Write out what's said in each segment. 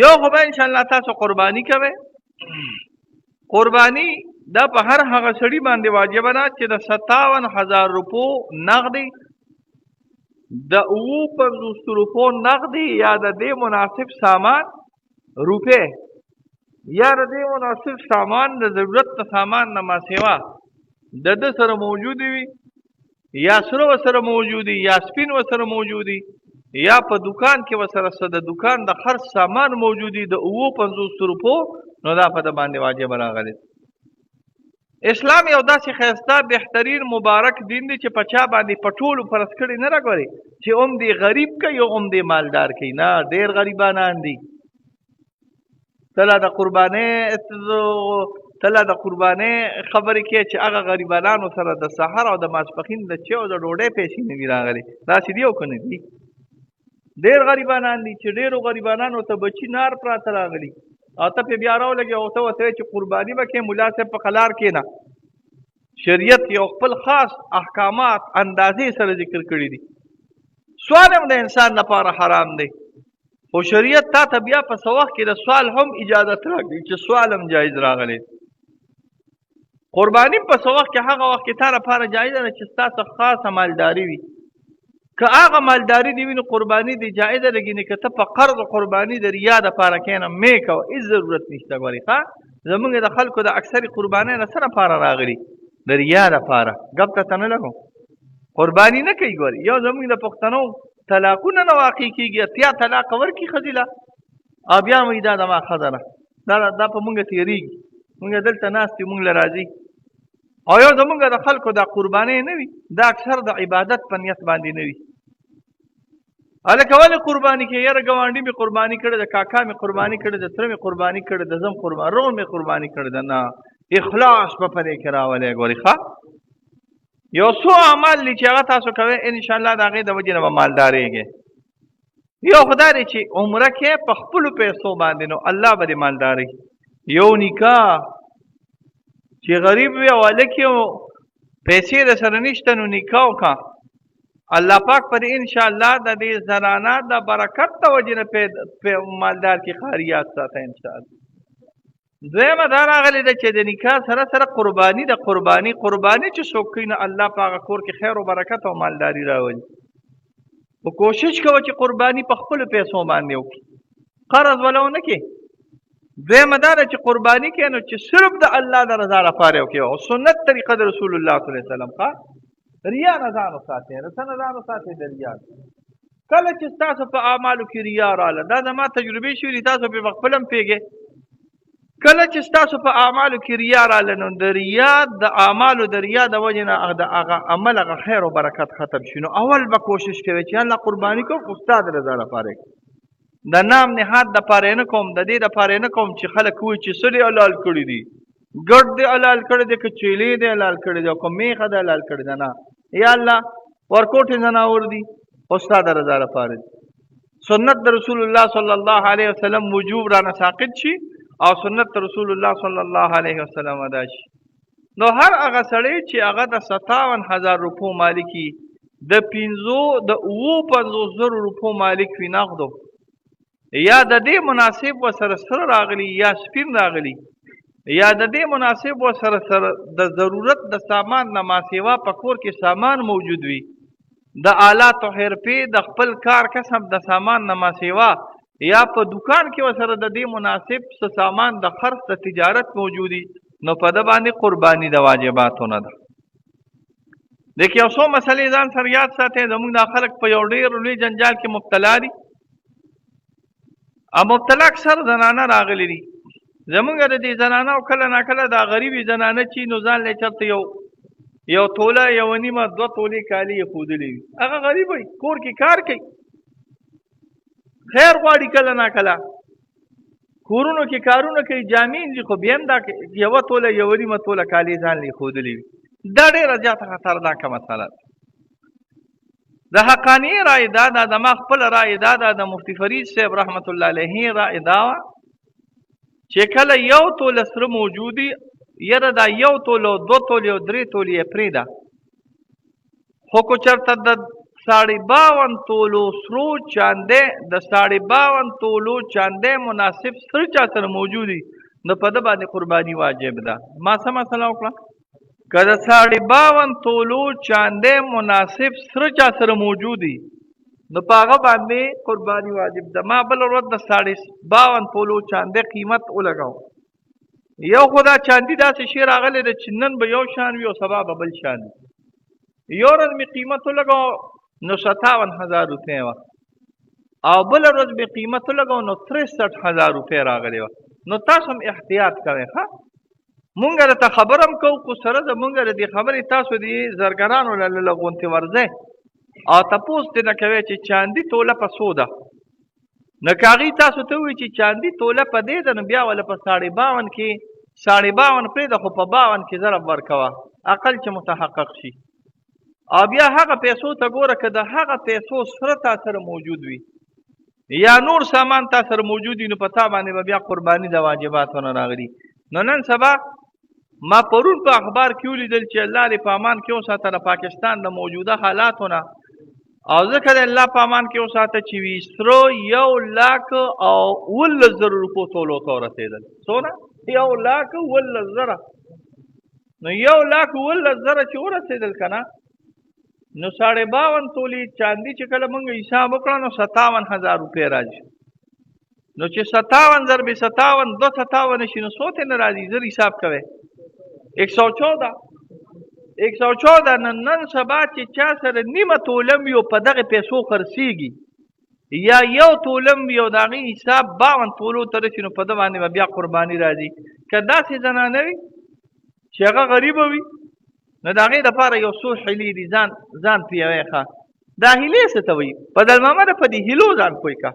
یو خو به ان شاء الله تاسو قرباني کوئ. قرباني دا په هر هغه سړي باندې واجب ده چې د 57,000 روپو نغدي، د 57 روپو نغدي یا د دې مناسب سامان روپې یا د دې مناسب سامان د ضرورت د سامان نه ماسیوا د ده سره موجود وي، یا سره وسره موجودي، یا سپین وسره موجودي، یا په دکان کې وسره څه د دکان د خرڅ سامان موجودي د 57 روپو، نو دا په ده باندې واجب راغلی. اسلام یو داسې ښایسته بهترین مبارک دین دی چې په چا باندې په ټولو فرض کړی نه راګوري چې هم دی غریب کوي او هم دی مالدار کوي. نه، ډېر غریبانان دي. تله د قربانۍ تله د قربانۍ خبرې کوي چې هغه غریبانانو سره د سحر او د ماسپښین د چای او د ډوډۍ پیسې نه وي راغلي. داسې دي او که نه دي؟ ډېر غریبانان دي چې ډېرو غریبانانو ته بچي نار پراته راغلي او ته پې بیا راولګې او ته ورته وایې چې قرباني به کوې، ملا صاحب په قلار کښېنه. شریعت یو خپل خاص احکامات اندازې سره ذکر کړي دي. سوال هم د انسان لپاره حرام دی، خو شریعت تا ته بیا په څه وخت کې د سوال هم اجازه راکړي چې سوال هم جایز راغلی. قرباني په څه وخت کې هغه وخت کې تا لپاره جایزه ده چې ستا څه خاصه مالداري وي. که هغه مالداري دې وي نو قرباني دې جایزه ده، ګینې که ته په قرض قرباني د ریا دپاره کښېنه مې کوه، هېڅ ضرورت نشته. ګورې ښه زمونږ د خلکو د اکثرې قربانۍ نه څه لپاره راغلي؟ د ریا دپاره. ګپ ته ته نه لګو، قرباني نه کوي. ګورې یو زمونږ د پښتنو طلاقونه نه واقع کېږي، 80 طلاقه ورکړي ښځې له او بیا وایي دا زما ښځه ده. دا په مونږ تېرېږي، مونږ دلته ناست یو، مونږ له راځي. او یو زمونږ د خلکو دا قربانۍ نه وي، دا اکثر د عبادت په نیت باندې نه وي. هلکه ولې قرباني کوې؟ یاره ګاونډي مې قرباني کړې ده، کاکا مې قرباني کړې ده، تره مې قرباني کړې ده، زم قربان، رور مې قرباني کړې ده. نه، اخلاص به په دې کې راولې. ګورې ښه یو څو اعمال دي چې هغه تاسو کوئ، انشاءالله د هغې د وجې نه به مالدارېږئ. یو خدای دی چې عمره کې په خپلو پیسو باندې نو الله به دې مالداري. یو نکاح چې غریب وي او هلک یې پیسې د سره نشته نو نکاح وکړه، الله پاک پر ان شاء الله د دې زنانه د برکت د وجې نه په مالدار کې قاریات ساته ان شاء الله. دویمه دا راغلې ده چې د نکاح سره سره قرباني د قرباني قرباني چې څوک کوي نو الله په هغه کور کې خیر او برکت او مالداري راولي. خو کوشش کوه چې قرباني په خپلو پیسو باندې وکړي، قرض ولو نه کې. دویمه دا ده چې قرباني کوي نو چې صرف د الله د رضا لپاره وکړي او سنت طریقه د رسول الله صلی الله علیه وسلم. ښه ریا نه ځان وساتئ، د څه نه ځان وساتئ؟ د ریا. کله چې ستاسو په اعمالو کې ریا راله، دا زما تجربې شوې دي، تاسو پرې په خپله هم پوهېږئ. کله چې ستاسو په اعمالو کې ریا راله نو د ریا د اعمالو د ریا د وجې نه د هغه عمل هغه خیر او برکت ختم شي. نو اول به کوشش کوئ چې الله قرباني کوم خو ستا د رضا لپاره، د نام نهاد دپاره یې نه کوم، د دې دپاره یې نه کوم چې خلک وایي چې څه دې حلال کړي دي، ګډ دې حلال کړی دی که چیلې دې حلال کړی دی او که میخه دې حلال کړې ده. نه، یا الله ورکوټې ځناور دي خو ستا د رضا لپاره دي. سنت د رسول الله صلی الله علیه وسلم وجوب رانه ساقط شي او سنت رسول الله صلی الله علیه وسلم ادا شي. نو هر هغه سړی چې هغه د 57,000 روپو مالکي، د پنځو د 57 زرو روپو مالک وي نغدو، یا د دې مناسب وسره سره راغلی یا سپین راغلی، یا د دې مناسب وسره سره د ضرورت د سامان نه ماسیوا په کور کې سامان موجود وي، د آلاتو حرفې د خپل کار کسب د سامان نه ماسیوا یا په دکان کې وسره د دې مناسب څه سامان د خرڅ د تجارت موجودي، نو په ده باندې قرباني د واجباتو نه ده. دې کې یو څو مسلې ځان سره یاد ساتئ. زموږ دا خلک په یو ډېر لوی جنجال کې مبتلا دي او مبتلا اکثر زنانه راغلي دي. زمونږ د دې زنانه او کله ناکله دا غریبې زنانه چې نو ځان له چرته یو یو توله یو نیمه دوه تولې کالي یې ښودلي وي، هغه غریب وي، کور کې کار کوي، خیر غواړي، کله ناکله کورونو کې کارونه کوي، جامې مینځي، خو بیا هم دا یوه توله یوه نیمه توله کالي ځان له ښودلي وي. دا ډېره زیاته خطرناکه مسله ده. د حقانیې رای دا ده، د ما خپله رای دا ده، د مفتي فرید صاحب رحمت الله علیه رای دا وه چې کله یو توله سره موجودي، یاره دا یو توله او دوه تولې او درې تولې یې پرېږده، خو که چېرته د 52 تولو سرو چاندې، د 52 تولو چاندې مناسب سره چا سره موجودي، نو په ده باندې قرباني واجب ده. ما څه مسله وکړه؟ که د 52 تولو چاندې مناسب سره چا سره موجودي، نو په هغه باندې قرباني واجب ده. ما بله ورځ د 52 تولو چاندې قیمت ولګاو. یو خو دا چاندي داسې شی راغلی ده چې نن به یو شان وي او سبا به بل شان وي. یو ورځ مې قیمت ولګاو نو 57,000 روپۍ وه، او بله ورځ مې قیمت ولګاو نو 63,000 روپۍ راغلې وه. نو تاسو هم احتیاط کوئ. ښه، مونږ درته خبر هم کوو، خو سره زمونږ د دې خبرې تاسو دې زرګرانو له لږ غونتې ورځئ او تپوس دې نه کوئ چې چاندي توله په څو ده. نو که هغوی تاسو ته ووایي چې چاندي توله په دې ده، نو بیا وله په 52 کې 52 پرېږده، خو په 52 کې ضرب ورکوه، عقل چې متحقق شي. او بیا هغه پیسو ته ګوره که د هغه پیسو سره تا سره موجود وي یا نور سامان تا سره موجود وي، نو په تا باندې به بیا قرباني د واجباتو نه راغلي. نو نن سبا ما پرون په اخبار کې ولیدل چې الله دې په امان کې وساته د پاکستان د موجوده حالاتو نه، او ځکه د الله په امان کې وساته چې وي سره 1,17,000 روپو تولو ته ورسېدل. څونه؟ 1,17,000. نو 1,17,000 چې ورسېدل که نه، نو 52 تولې چاندي چې کله موږ حساب وکړه نو 57,000 روپۍ راځي. نو چې 57 ضرب 57 دو 57 شي، نو څو ته نه راځي؟ زر حساب کوئ، 114، 114. نن نن سبا چې چا سره نیمه تولم وي او په دغه پیسو خرڅېږي، یا یو تولم وي او د هغې حساب 52 تولو ته رسي، نو په ده باندې به بیا قرباني راځي. که داسې زنانه وي چې هغه غریبه وي، نو د هغې دپاره یو څو حیلې دي، ځان پیوی. ښه، دا حیلې څه ته وایي؟ بدل محمد په دې حیلو ځان پوه که.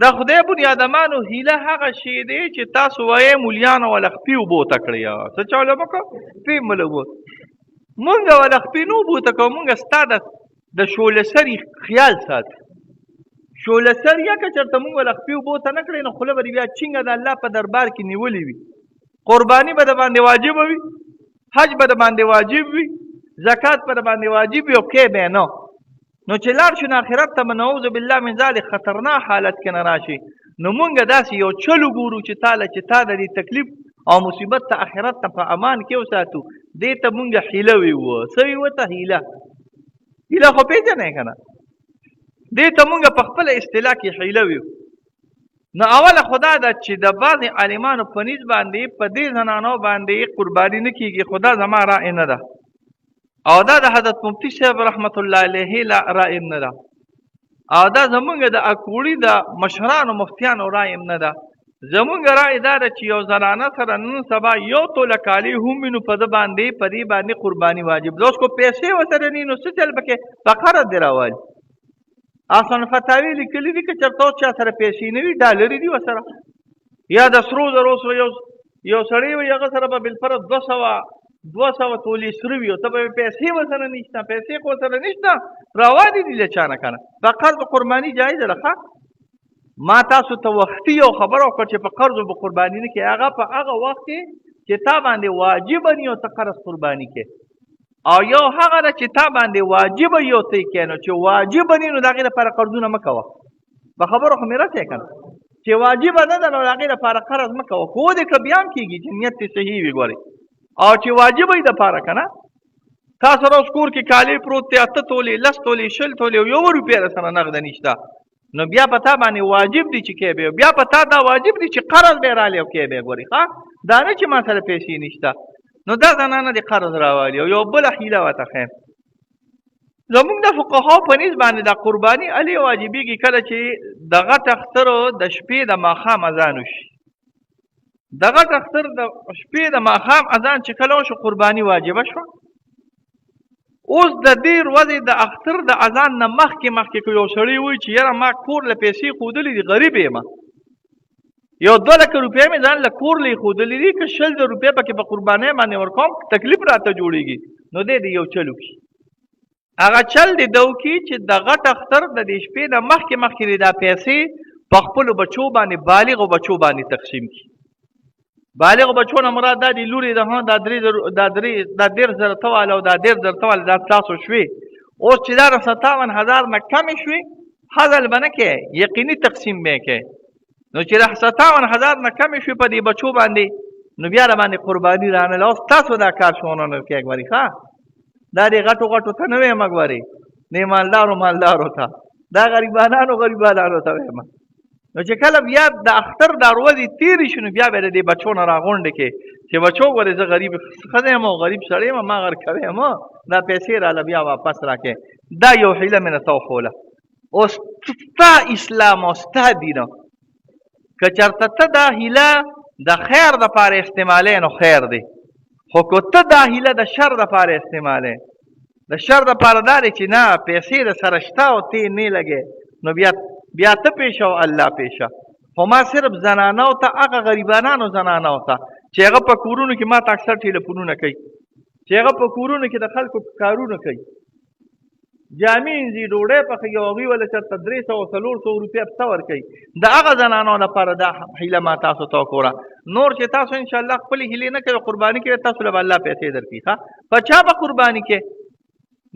د خدای بنیادمانو حیله هغه شی دی چې تاسو وایې مولیانو وله خپې اوبو ته کړې. څه چا وله مه کوه، خپې مه له اوبو. مونږ وله خپې نه اوبو ته کوو، مونږ ستا د شوله سري خیال ساتو. شوله سري که چېرته مونږ وله خپې اوبو ته نه کړې، نو خوله به دې بیا چینګه د الله په دربار کې نیولې وي. قرباني به د باندې واجب وي، حج به د باندې واجب وي، زکات به د باندې واجب وي، او کې به نه. نو چې لاړ شو نو آخرت ته به نعوذ بالله من ذلک خطرناک حالت کې نه راشي. نو مونږ داسې یو چل وګورو چې تاله چې تا د دې تکلیف او مصیبت ته آخرت ته په امان کې وساتو. دې ته مونږ حیله ویو. څه ویو ته؟ حیله. حیله خو پېژنې که نه؟ دې ته مونږ په خپله اصطلاح کې حیله ویو. نو اوله خدا ده چې د بعضې عالمانو په نیز باندې په دې زنانو باندې قرباني نه کېږي، خو دا زما رأی نه ده، او دا د حضرت مفتي صاحب رحمت الله علیه لا رأی نه ده، او دا زمونږ د اکوړي د مشرانو مفتیانو رأی هم نه ده. زمونږ رأی دا ده چې یو زنانه سره نن سبا یو توله کالي هم وي، نو په ده باندې په دې باندې قرباني واجب ده. اوس کو پیسې ورسره نه، نو څه چل پکې په قرض دې راوالي. احسن فتاوی لیکلي دي که چېرته اوس چا سره پیسې نه وي، ډالرې دي ورسره، یا د سرو زرو سره یو سړی وي، هغه سره به بالفرض 200 تولې سره وي، او ته به پیسې ورسره نشته، پیسې خو ورسره نشته، روانې دي له چا نه که نه. په قرض قرباني جایزه ده. ښه، ما تاسو ته وختي یو خبره وکړه چې په قرض به قرباني نه کوې، هغه په هغه وخت کې چې تا باندې واجبه نه او ته قرض قرباني کوې، او یو هغه ده چې تا باندې واجب یو ته یې کوې. نو چې واجب نه، نو د هغې لپاره قرضونه مه کوه. په خبرو خو مې رسې که نه؟ چې واجب نه ده، نو د هغې لپاره قرض مه کوه. خو دې که بیا هم کېږي چې نیت دې صحیح وي، ګورې. او چې واجب یې دپاره که نه، تا سره اوس کور کې کالې پروت دی، 8 تولې، 10 تولې، 20 تولې، او یوه روپۍ در سره نغده نشته، نو بیا په تا باندې واجب دی چې کې به، بیا په تا دا واجب دی چې قرض به رالې او کې به ګوري. ښه، دا نه چې ما سره پیسې نشته، نو دا زنانه دې قرض راوالي. او یو بله حیله ورته ښیم، زمونږ د فقهاو په نس باندې دا قرباني الې واجبېږي کله چې د غټ اختر د شپې د ماښام اذان وشي. د غټ اختر د شپې د ماښام اذان چې کله وشو، قرباني واجبه شوه. اوس د دې ورځې د اختر د اذان نه مخکې مخکې که یو سړی وایي چې یاره ما کور له پیسې ښودلې دي، غریب یم، یو 2 لکه روپۍ مې ځان له کور له ښودلې دي، که 20,000 روپۍ پکې په قربانۍ باندې ورکوم تکلیف راته جوړېږي، نو دی دې یو چل وکړي. هغه چل دې ده وکړي چې د غټ اختر د دې شپې نه مخکې مخکې دې دا پیسې په خپلو بچو باندې، بالغو بچو باندې تقسیم کړي. بالغ بچو نه مراد دا دي لورې ده، دا درې زر، دا درې، دا 30,000 ته واله او دا 30,000 ته واله، دا تاسو شوې. اوس چې دا د 57,000 نه کمې شوې، هزل به نه کې، یقیني تقسیم به کې. نو چې د 57,000 نه کمې شوې په دې بچو باندې، نو بیا د باندې قرباني رانه. اوس تاسو دا کار شونه نه کې ګوري. ښه، دا دې غټو غټو ته نه وایم ګوري، دې مالدارو مالدارو ته، دا غریبانانو غریبانانو ته وایم. نو چې کله بیا د اختر دا ورځې تېرې شي، نو بیا به د دې بچو نه راغونډې کې چې بچو ګورې، زه غریب ښځه یم او غریب سړی یم، ما غر کوی یم، دا پیسې راله بیا واپس راکړې. دا یو حیله مې درته وښوله. اوس ستا اسلام او ستا دین، که چېرته ته دا حیله د خیر دپاره استعمالې نو خیر دی، خو که ته دا حیله د شر دپاره استعمالې، د شر دپاره دا دی چې نه پیسې د سره شته او تی نه لګې، نو بیا ته پیشه او الله پیشه. خو ما صرف زنانو ته، هغه غریبانانو زنانو ته چې هغه په کورونو کې، ما ته اکثر ټیلیفونونه کوي، چې هغه په کورونو کې د خلکو کارونه کوي، جامې مینځي، ډوډۍ پخوي، او هغوی له چېرته 300، 400 روپۍ هفته ورکوي، د هغه زنانو لپاره دا حیله ما تاسو ته وکړه. نور چې تاسو انشاءالله خپلې حیلې نه کوئ، قرباني کوئ، تاسو له به الله پیسې درکړي. ښه، په چا به قرباني کوې؟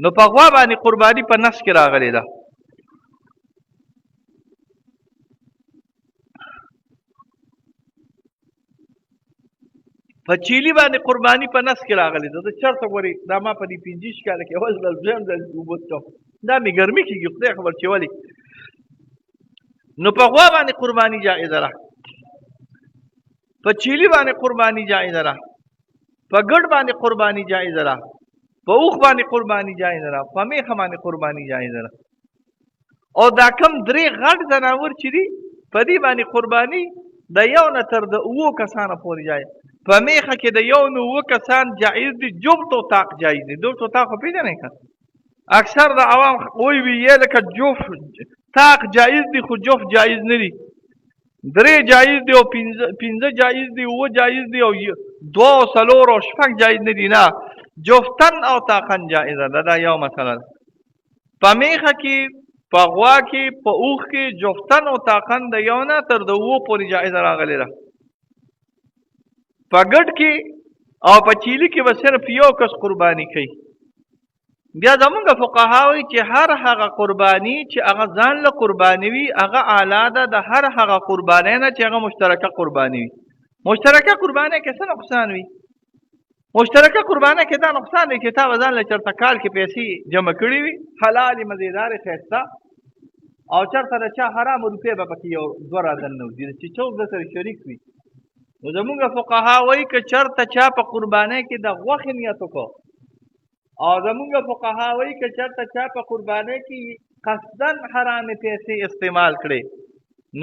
نو په غوا باندې قرباني په نس کې راغلې ده. په چیلي باندې قرباني په نس کې راغلې ده. زه چېرته ګورې، دا ما په دې 25 کاله کې اول ځل، دویم ځل اوبه څښم، دا مې ګرمي کېږي، خدای خبر چې ولې. نو په غوا باندې قرباني جایزه ده، په چیلي باندې قرباني جایزه ده، په ګډ باندې قرباني جایزه ده، په اوښ باندې قرباني جایزه ده، په میخه باندې قرباني جایزه ده. او دا کم درې غټ ځناور چې دي، په دې باندې قرباني د یو نه تر د اوو کسانو پورې جایز. په میخه کې د یو نه اووه کسان جایز دي. جفت او طاق جایز دي. جفت او طاق خو پېژنئ که؟ اکثر د عوام وایي وي یې لکه جفت طاق جایز دي، خو جفت جایز نه دي. درې جایز دي او پنځه جایز دي، اووه جایز دي، او دوه او څلور او شپږ جایز نه دي. نه، جفتن او طاقن جایزه ده. دا یو مسله ده. په میخه کې، په غوا کې، په اوښ کې جفتن او طاقن د یو نه تر د اوو پورې جایزه راغلې ده. په ګډ کې او په چیلي کې به صرف یو کس قرباني کوي. بیا زمونږ فقها وایي چې هر هغه قرباني چې هغه ځان له قرباني وي، هغه اعلی ده د هر هغه قربانۍ نه چې هغه مشترکه قرباني وي. مشترکه قربانۍ کې څه نقصان وي؟ مشترکه قربانه کې دا نقصان دی چې تا به ځان له چېرته کال کې پیسې جمع کړي وي، حلالې، مزېدارې، ښایسته، او چېرته د چا حرامو روپۍ به پکې یو دوه را دننه وځي چې څوک د سره شریک وي. نو زمونږ فقها وایي که چېرته چا په قربانۍ کې د غوښې نیت وکړو، او زمونږ فقها وایي که چېرته چا په قربانۍ کې قصداً حرامې پیسې استعمال کړې،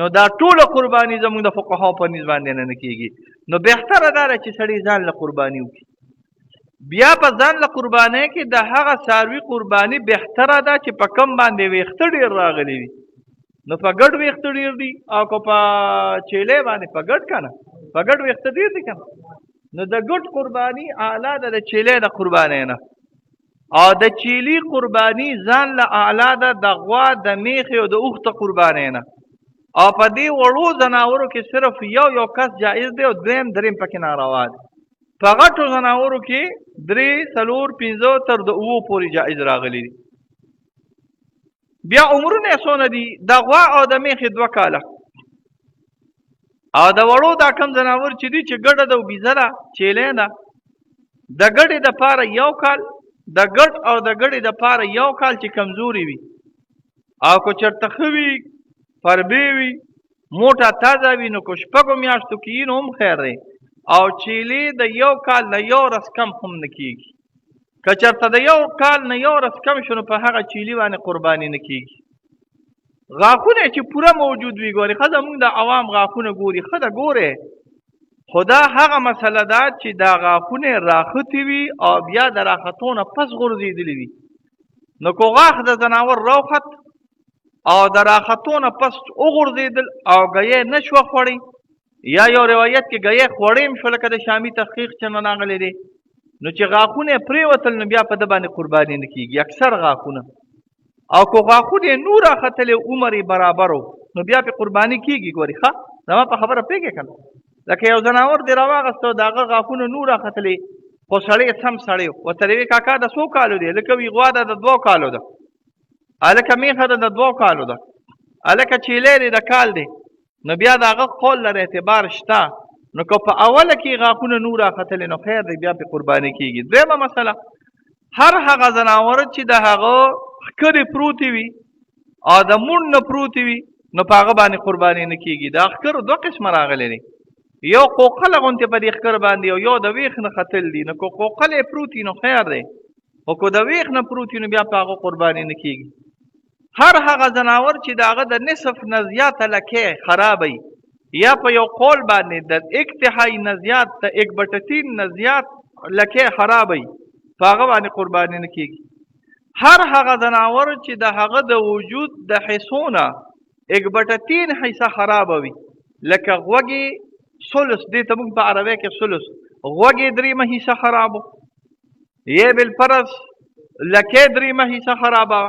نو دا ټوله قرباني زمونږ د فقهاو په نزد باندې نه کېږي. نو بهتره دا ده چې سړی ځان له قرباني وکړي. بیا په ځان له قربانۍ کې د هغه څاروي قرباني بهتره ده چې په کم باندې ویښته ډېر راغلي وي. نو په ګډ ویښته ډېر دي او که په چیلې باندې؟ په ګډ که نه؟ په ګډ ویښته ډېر دي که نه؟ نو د ګډ قرباني اعلی ده د چیلې د قربانۍ نه، او د چیلي قرباني ځان له اعلی ده د غوا، د میخې او د اوښ د قربانۍ نه. او په دې وړو ځناورو کې صرف یو یو کس جایز دی او دویم دریم پکې ناروا دی. په غټو ځناورو کې درې، څلور، پنځه تر د اوو پورې جایز راغلي دي. بیا عمرونه یې څونه دي؟ د غوا او د میخې 2 کاله، او د وړو دا کم ځناور چې دي، چې ګډه ده او بیزه ده، چیلی ده، د ګډې د پاره یو کال، د ګډ او د ګډې د پاره یو کال چې کمزوري وي، او که چېرته ښه وي، فربې وي، موټه تازه وي، نو که شپږو میاشتو کې نو هم خیر دی. او چیلې د یو کال نه یو ورځ کم هم نه کېږي. که چېرته د یو کال نه یو ورځ کم شو، نو په هغه چیلي باندې قرباني نه کېږي. غاښونه چې پوره موجود وي. ګوري ښځه، موږ د عوام غاښونه ګوري، ښه ده ګوره، خو دا هغه مسله ده چې دا غاښونه راختي وي او بیا د راختو نه پس غورځېدلي وي. نو که غاښ د ځناور راوخت او د راختو نه پس وغورځېدل او ګیې نه شوه خوړې، یا یو روایت کې ګیې خوړې هم شوه، لکه د شامي تحقیق چې نه راغلی دی، نو چې غاښونه یې پرېوتل، نو بیا په ده باندې قرباني نه کېږي اکثر غاښونه. او که غاښونه یې نور راختلی، عمر یې برابر و، نو بیا پې قرباني کېږي. ګوري ښه، زما په خبره پوهېږې که نه؟ لکه یو ځناور دې راواغسته، د هغه غاښونه نور راختلي، خو سړی سم سړی ورته وی کاکا د څو کالو دی؟ لکه وی غوا ده د 2 کالو ده، هلکه میښه ده د 2 کالو ده، هلکه چیلی دی د کال دی. نو بیا د هغه قول لره اعتبار شته. نو که په اوله کې غاښونه نور راختلې نو خیر دی، بیا پې قرباني کېږي. دویمه مسله، هر هغه ځناور چې د هغه ښکرې پروتې وي او د مونډ نه پروتې وي نو په هغه باندې قرباني نه کېږي. دا ښکر دوه قسمه راغلی دی، یو قوقله غونتې په دې ښکر باندې او یو د ویښ نه ختل دي. نو که قوقله یې پروت وي نو خیر دی، خو که د ویښ نه پروت وي نو بیا په هغه قرباني نه کېږي. هر هغه ځناور چې د هغه د نصف نه زیاته لکۍ خرابه وي یا په یو قول باندې د یک تهای نه زیات، د یک بټتین نه زیات لکۍ خرابه وي، په هغه باندې قرباني نه کېږي. هر هغه ځناور چې د هغه د وجود د حصو نه یک بټتین حصه خرابه وي، لکه غوږې ثلث، دې ته موږ په عربۍ کې ثلث، غوږې درېیمه حصه خرابو، یې بالفرض لکې درېیمه حصه خرابه،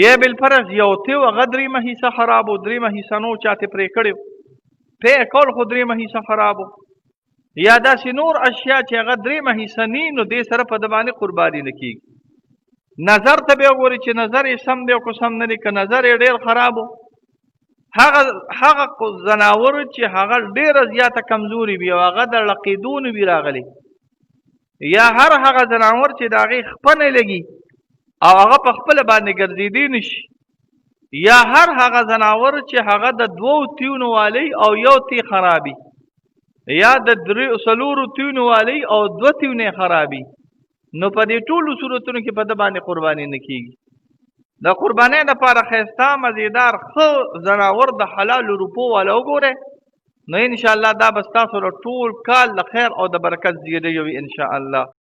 یې بالفرض یو تیو هغه درېیمه حصه خرابو، درېیمه حصه نو چاته پرې کړې پې کول خو درېیمه حصه خرابو، یا داسې نور اشیاء چې هغه درېیمه حصه نی نو دې سره په ده باندې قرباني نه کېږي. نظر ته بیا وګوري چې نظر یې سم دی او که سم نه دی. که نظر یې ډېر خراب و، هغه هغه ځناور چې هغه ډېره زیاته کمزوري وي او هغه د ړقېدو نه وي راغلی، یا هر هغه ځناور چې د هغې خپه نه لګي او هغه په خپله باندې ګرځېدی نه شي، یا هر هغه ځناور چې هغه د دوو تیونو والی او یو تی خرابي، یا د درې څلورو تیونو والی او دوه تیونه خرابي، نو په دې ټولو صورتونو کې په ده باندې قرباني نه کېږي. د قربانۍ دپاره ښایسته مزیدار ښه ځناور د حلالو روپو والا وګورئ، نو انشاءالله دا به ستاسو له ټول کال د خیر او د برکت زیری وي انشاءالله.